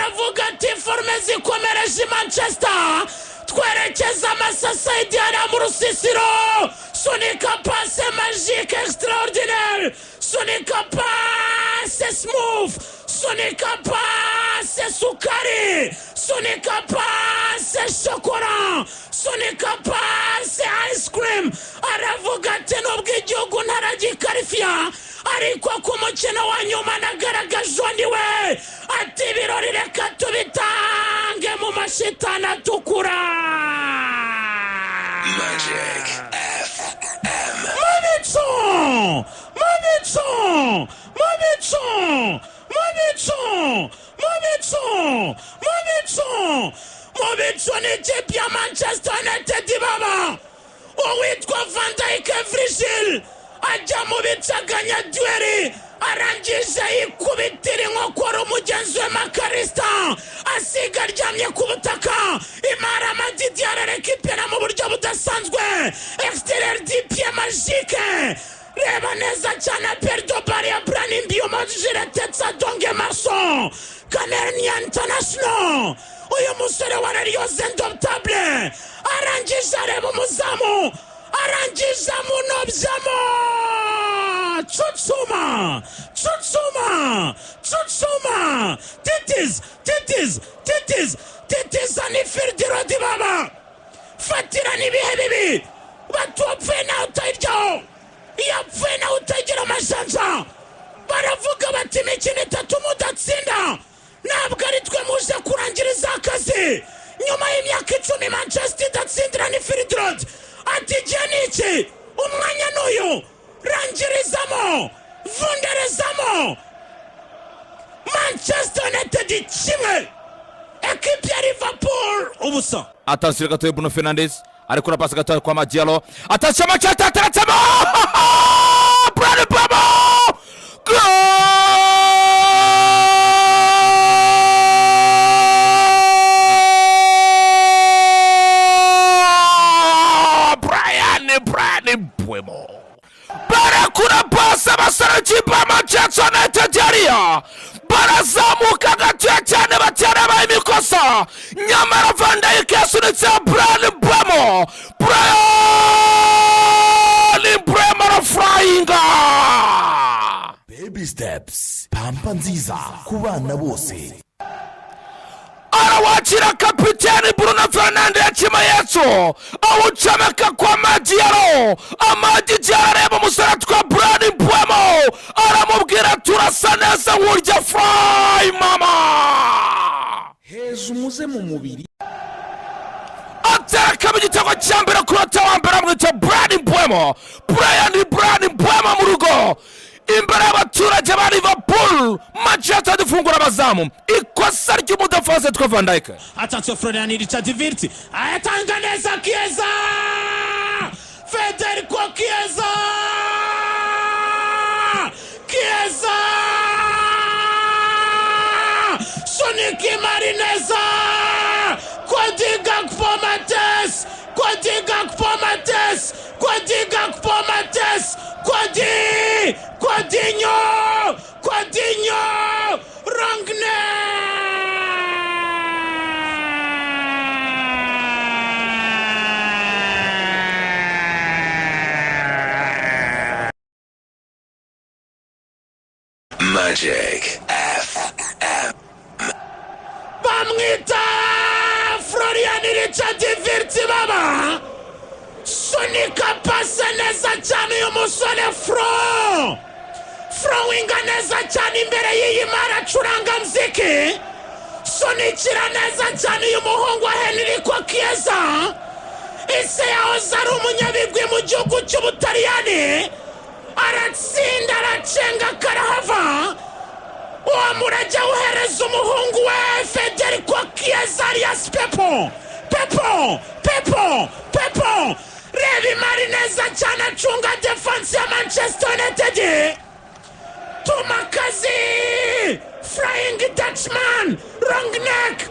Aravuga ati forme zikomereje Manchester, twerekeza amasasa idiyana mu rusisiro. Sunika passe magique extraordinaire, sunika passe smooth, sunika passe sukari, sunika passe shokora, sunika passe ice cream. Aravuga ati nubwo igihugu ntaragikarifiya, ariko ku mukino wa nyuma nagaragaje undi we. Ati ibirori reka tubitange mu mashitani atukura. Magic FM. Mu bicu, mu bicu, mu bicu, mu bicu, mu bicu, mu bicu, mu bicu ni ikipe ya Manchester United baba. Uwitwa Van Dijk Virgil ajya mu bicaganya duel, arangije yikubitira inkokora umugenzi we Makarista, asiga aryamye ku butaka. Imara Madidi ararekipera mu buryo budasanzwe, exterieur du pied magique. Reba neza cyane perdo bari ya Bryan Mbeumo, jiretetsa donge maso Cameroon International. Uyu musore wa Rioze Indomptable arangije areba umuzamu, arangije amunobyamo. Cucuma, cucuma, cucuma, titiz, titiz, titiz, titiza ni firidiro baba. Fatira n'ibihe bibi, batupfuye nawe utayiryaho, iyo apfuye nawe utagira amajanja. Baravuga bati imikino itatu mudatsinda ntabwo ari twe muje kurangiriza akazi. Nyuma y'imyaka 10 Manchester idatsindira ni Firidrod. Ati igihe ni iki, umwanya n'uyu, rangirizamo, vunderezamo. Manchester United 1, ekipi ya Liverpool 0. Attention gatoya, Bruno Fernandes ariko pasi gatoya kwa Madialo. Attention, Manchester ateretsemo Bryan Mbeumo. Goal! Bryan Mbeumo barakura pasi, abasore b'ikipe ya Manchester United yariya barazamuka gatoya cyane, batera imikosa, nyamara Van Dijk yasunitse Bryan Mbeumo. Bryan Mbeumo arafurayinga. Baby Steps, pampa nziza ku bana bose. Arawakira kapiteni Bruno Fernandes ikimenyetso, awucomeka kwa Madiaro. Amad Diallo areba umusore atwa Bryan Mbeumo, aramubwira turasa neza nkurya fry mama. Heza umuze mu mubiri. Aterekamo igitego cya mbere ku munota wa mbere, amwita Bryan Mbeumo. Bryan Mbeumo mu rugo imbere y'abaturage ba Liverpool. Manchester dufungura abazamu, ikosa ry'umudefanse witwa Van Dijk. Attention, Florian Richard Wirtz ayatanga neza, Chiesa, Federico Chiesa, Chiesa, sunika imari neza, Cody Gakpo Mates, Cody Gakpo Mates, Cody Gakpo Mates, Cody, Codinho, Codinho, wrong. Magic FM. Bamwita Florian Richard Wirtz baba, sunika pase neza cyane uyu musore Flo, flowinga neza cyane imbere y'iyi mara acuranga mziki, sunikira neza cyane uyu muhungu wa Henrico Chiesa. Ise yahoze ari umunyabigwi mu gihugu cy'Ubutaliyani, aratsinda, aracenga karahava. Uwo murage awuhereza umuhungu we Federico Chiesa alias Pepo, Pepo, Pepo, Pepo. Reba imari neza cyane, acunga defense ya Manchester United. Tumakazi Flying Dutchman, long neck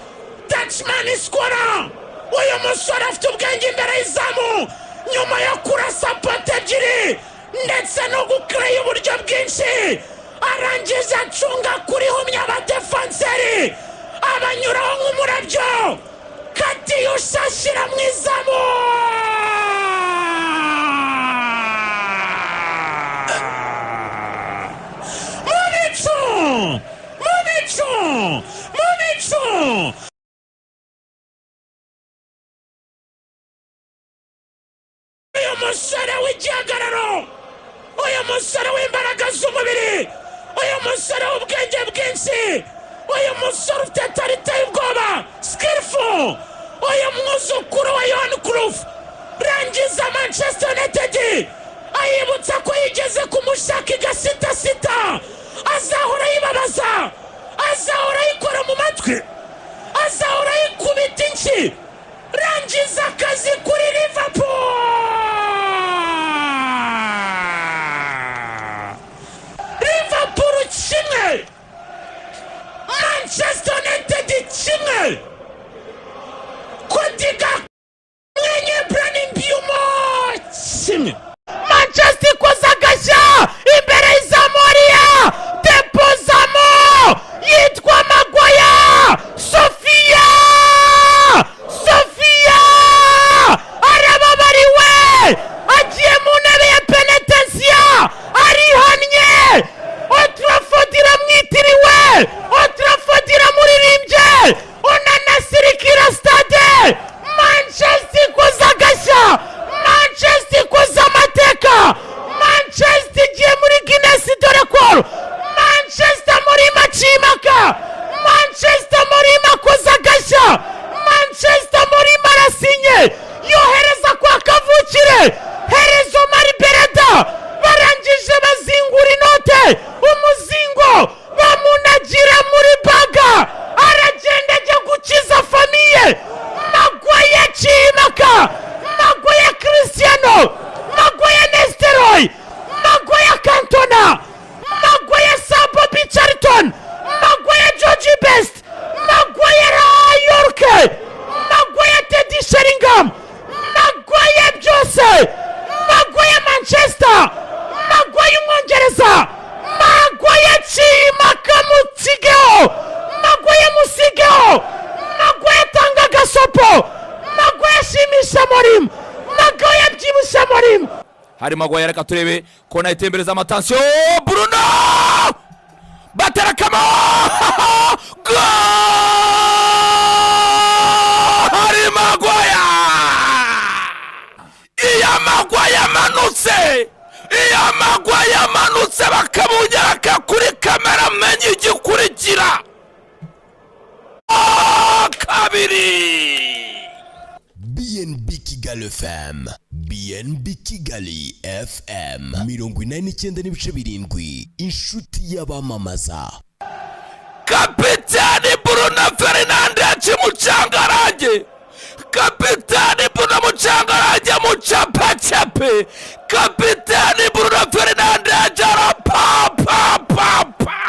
Dutchman iskora. Uyu musore afite ubwenge imbere y'izamu, nyuma yo kurasa pote ebyiri ndetse no gukereya uburyo bwinshi, arangije acunga kuri humya abadefanseri. Abanyuraho nk'umurabyo, Katiyusha ashyira mu izamu. Mu bicu, mu bicu, mu bicu. Uyu musore w'igihagararo, uyu musore w'imbaraga z'umubiri, uyu musore w'ubwenge bwinshi, uyu musore ufite tarita y'ubwoba, skillful, uyu mwuzukuru wa Yohan Cruyff, rangiza Manchester United ayibutsa ko yigeze kumushaka igasitasita. Azahora yibabaza, azahora yikora mu matwi, azahora yikubita inshyi. Rangiza akazi kuri Liverpool. Liverpool 1, Manchester United 1. Kodiga mwenye Bryan Mbeumo 1. Manchester ikoze agashya imbere y'izamuriya, depozamo yitwa Maguire. Sofia, Sofia arababariwe, agiye mu ntebe ya penetensiya, arihannye. Old Trafford iramwitiriwe, Old Trafford iramuririmbye, Onana sirikira stade. Manchester ikoze agashya, Manchester ikoze amateka, Manchester igiye muri Guinness record. Manchester muri macimaka, Manchester muri makoze agashya, Manchester muri marasinye, yohereza kwa kavukire herezo Mari Bereda. Barangije bazingura inote, umuzingo bamunagira muri baga, aragenda ajya gukiza famille. Maguire Cimaka, Maguire Cristiano, Maguire Nesteroy, Maguire Cantona, Maguire Sir Bobby Charlton, Maguire George Best, Maguire York, Maguire Teddy Sheringham, Maguire byose, Maguire Manchester, Maguire umwongereza, Maguire Cimaka musigeho, Maguire musigeho, Maguire tanga agasopo, Maguire ashimisha Morim, Maguire abyibushya Morim. Hari Maguire, reka turebe kona itembereza amatansiyo. Bruno baterekamo gol! Hari Maguire. Iyo Maguire amanutse, iyo Maguire amanutse bakamunyereka kuri kamera, menye igikurikira. 2. BNB Kigali FM, BNB Kigali FM 89.7, inshuti y'abamamaza. Kapitani Bruno Fernandes mucangarange, kapitani Bruno mucangarange, mucapacape, kapitani Bruno Fernandes arapapapapa.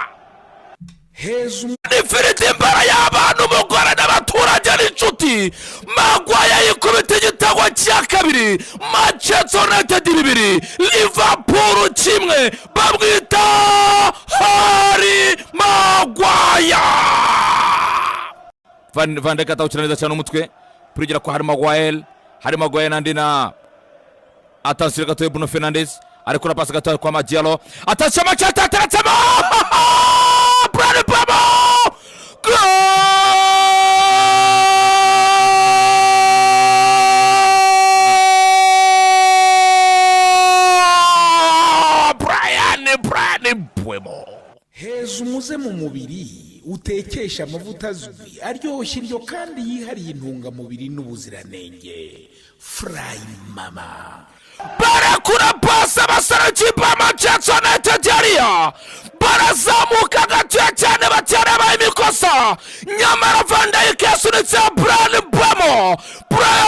Heza. Ifiriti imbere y'abantu, umugore n'abaturage n'inshuti. Maguire yikubita igitego cya kabiri. Manchester United 2, Liverpool 1. Bamwita Harry Maguire. Van Dijk atawukina neza cyane umutwe purigera kwa Harry Maguire. Harry Maguire nandi na attention gatoya, Bruno Fernandes ariko na pasi gatoya kwa Madialo. Attention, Manchester ateretsemo Bryan Mbeumo. Goal! Bryan Mbeumo. Heza umuze mu mubiri, utekesha amavuta azwi aryoshya indyo kandi yihariye intungamubiri n'ubuziranenge, Furayi Mama. Barakura pasi abasore b'ikipe ya Manchester United hariya barazamuka gatoya cyane, baterabaye imikosa, nyamara Van Dijk yasunitse Bryan Mbeumo. Bryan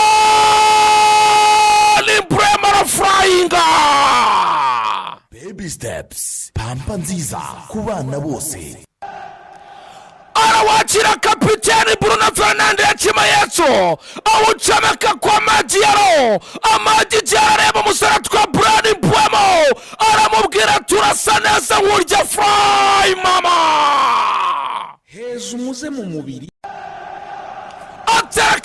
Mbeumo arafurayinga. Baby Steps, pampa nziza ku bana bose. Arawakira kapiteni Bruno Fernandes Kimayetso, awucomeka kwa Madiaro. Amad Diallo areba umusore twa Bryan Mbeumo, aramubwira turasa neza nkurya furayi mama. Heza umuze mu mubiri.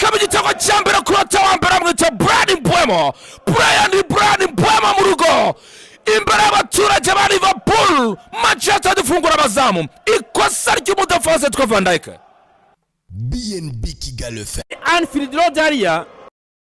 Acomekamo igitego cya mbere ku munota wa mbere, amwita Bryan Mbeumo. Bryan Mbeumo mu rugo, imbere y'abaturage ba Liverpool. Manchester dufungura abazamu, ikosa ry'umudefanse witwa Van Dijk. BNB Kigali FM. Anfield Road hariya.